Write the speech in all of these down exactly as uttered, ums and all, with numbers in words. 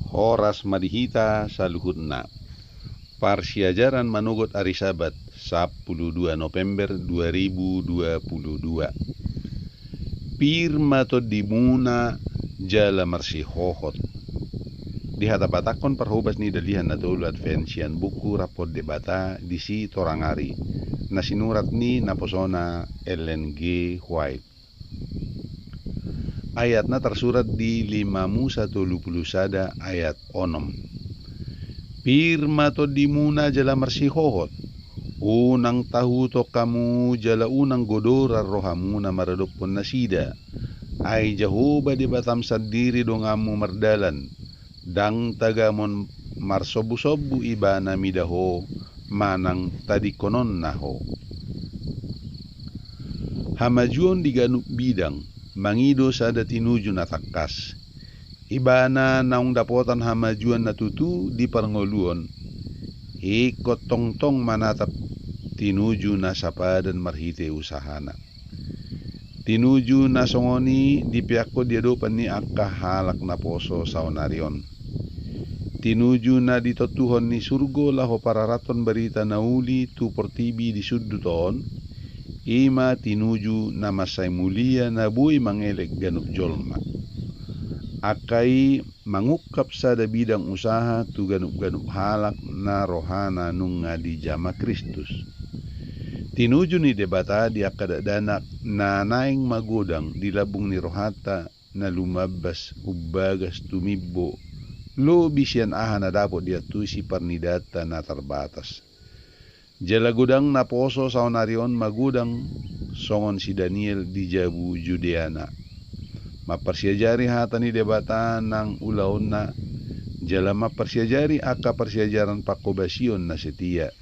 Horas ma di hita saluhutna. Parsiajaran manogot ari Sabat, sampulu dua November dua ribu dua puluh dua. Pir ma tondimuna jala marsihohot. Dihatabatakhon parhobas ni Dalihan Na Tolu Advent sian buku Rap dohot Debata disi torang ari, na sinurat ni naposona Ellen G. White. Ayatna tarsurat di lima Musa tolu pulu sada ayat onom. Pir ma tondimuna jala marsihohot. Unang tahuton hamu jala unang godoran rohamuna maradophon nasida. Ai Jahowa Debatam sandiri donganmu mardalan. Ndang tagamon marsombusombu Ibana mida ho, manang tadingkononna ho. Hamajuon di ganup bidang, mangido sada tinuju na tangkas. Ibana naung dapotan hamajuon na tutu di parngoluon, ingkon tongtong manatap tinuju na sapadan marhite usahana. Tinuju na songon i dipeakkon di adopan ni angka halak naposo saonari on. Tinuju na ditontuhon ni surgo laho pararathon barita na uli tu portibi di sundut on, i ma tinuju na mansai mulia na boi mangelek ganup jolma. Angka i mangungkap sada bidang usaha tu ganup-ganup halak na rohana nunga dijama Kristus. Tinuju ni Debata di angka dakdanak na naeng magodang di lambung ni rohanta na lumambas umbagas tumimbo, lobi sian aha na dapot diantusi parnidaanta na tarbatas. Jala godang naposo saonari on magodang songon si Daniel di jabu Judeana. Mamparsiajari hata ni Debata nang ulaonna, jala mamparsiajari angka parsiajaran panghobasion na setia.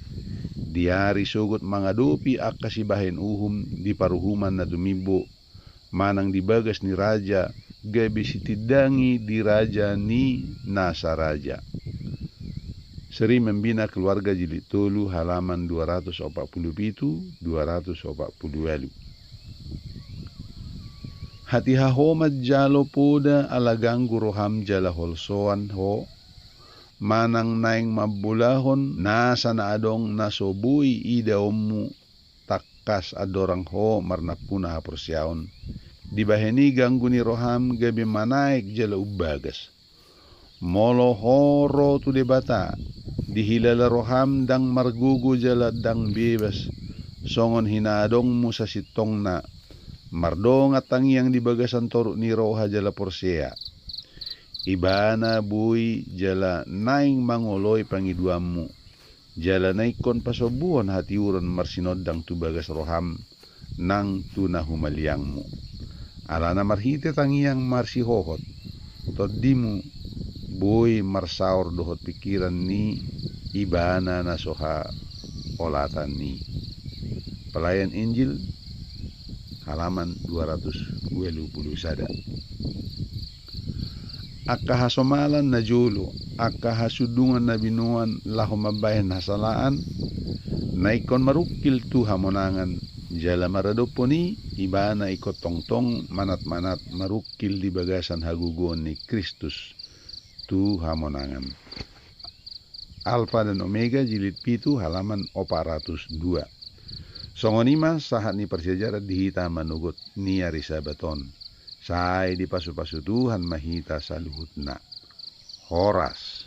Di ari sogot mangadopi angka sibahen uhum di paruhuman na tumimbo, manang di bagas ni raja, gabe sitindangi di raja ni nasa raja. Seri Membina Keluarga jilid tolu halaman dua ratus opat pulu pitu, dua ratus opat pulu ualu. Hatiha ho manjalo poda ala ganggu roham jala holsoan ho, manang naeng mambolahon nasa na adong na so boi idaonmu tangkas andorang ho marnampuna haporseaon. Dibahen i ganggu ni roham gabe manaek jala umbagas. Molo ho ro tu Debata, dihilala roham ndang margogo jala ndang bebas, songon hinaadongmu sasintongna, mardongan tangiang di bagasan toruk ni roha jala porsea. Ibana boi jala naeng mangoloi pangidoanmu, jala na ingkon pasombuhon hatiuron marsinondang tu bagas roham nang tu na humaliangmu. Alana marhite tangiang marsihohot, tondimu boi marsaor dohot pingkiran ni Ibana na so haolatan i. Pelayan Injil, halaman dua ratus ualu pulu sada. Angka hasomalan na jolo, angka hasundungan na binoan laho mambahen hasalaan, na ingkon marungkil tu hamonangan, jala maradophon i, Ibana ingkon tongtong manatmanat marungkil di bagasan hagogoon ni Kristus tu hamonangan. Alfa dan Omega, jilid pitu, halaman opat ratus dua. Songon i ma sahat ni parsiajaran di hita manogot ni ari Sabat on. Sai dipasupasu Tuhan ma hita saluhutna. Horas.